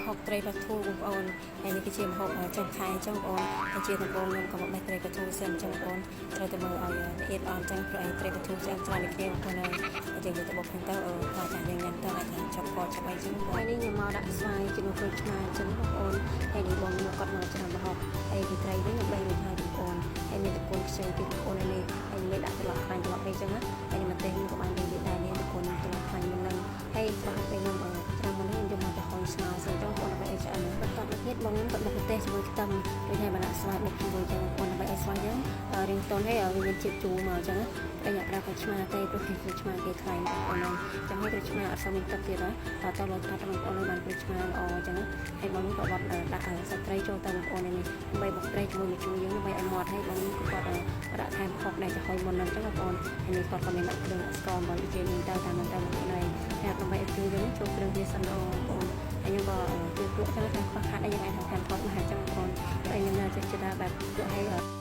ហូបត្រីប៉ាធូបងប្អូនហើយនេះគឺជាម្ហូបចុងខែអញ្ចឹងបងប្អូនហើយជាដំបូងខ្ញុំក៏មកបេះត្រីប៉ាធូសិនអញ្ចឹងបងប្អូនត្រូវតែមើលឲ្យល្អិតល្អន់អញ្ចឹងព្រោះឯត្រីប៉ាធូឆ្អិនច្រើនដូចគ្នាបងប្អូនហើយយើងយកទៅបុកហ្នឹងទៅអឺខ្លាចថាយើងញ៉ាំទៅអាចថាជាប់កជាប់អីចឹងហើយនេះខ្ញុំមកដាក់ស្វាយជំនួសក្រូចឆ្មាអញ្ចឹងបងប្អូនហើយនេះបងខ្ញុំគាត់មកច្រើនម្ហូបហើយពីត្រីវិញខ្ញុំបេះរួចហើយបងប្អូនហើយមានតកូនខ្ចីទៀតបងប្អូនហើយនេះហើយមានដាក់ត្រឡប់ខ្លាញ់ត្រឡប់អីចឹងណាហើយម្ទេសខ្ញុំក៏បាននិយាយដែរនេះតកូនត្រឡប់ខ្លាញ់មុនហ្នឹងហើយប្រហែលពេលខ្ញុំត្រាំមុននេះខ្ញុំយកមកទៅហុយស្ងោរសិនចឹងបងប្អូនដើម្បីឲ្យឆ្អិនបន្តមកទៀតបងខ្ញុំក៏បុកម្ទេសជាមួយខ្ទឹមដូចហើយបានដាក់ស្វាយបុកជាមួយចឹងបងប្អូនដើម្បីឲ្យស្វាយចឹងរៀងទន់ហើយវាមានជាតិជូរមកចឹងតែញ៉ាំប្រើក្រូចឆ្មាទេព្រោះគេក្រូចឆ្មាគេថ្លៃបងប្អូនហើយចឹងហើយក្រូចឆ្មាអត់សូវមានទឹកទៀតណាតើតើលោកថាបងប្អូនបានក្រូចឆ្មាល្អចឹងហើយបងក៏បត់ដាក់សាច់ត្រីចូលទៅបងប្អូននេះដើម្បីបុកត្រីជាមួយម្ជូរយើងដើម្បីឲ្យម៉ត់ហើយបងក៏គាត់ដាក់ថែមខុកដែលចំហុយមុនហ្នឹងចឹងបងប្អូនហើយនេះគាត់ក៏មានដាក់គ្រឿងស្ករអំបិលជានេះទៅតាមហ្នឹងទៅបងប្អូនហើយហើយដើម្បីឲ្យគ្រឿងយើងចូលគ្រឿងវាសិនល្អបងប្អូនហើយខ្ញុំក៏ជួយលក់ចឹងថាខ្វះខាតអីយើងអាចថែមថតមកហើយចឹងបងប្អូនហើយខ្ញុំនៅចេះចិត្តថាបែបលក់ឲ្យ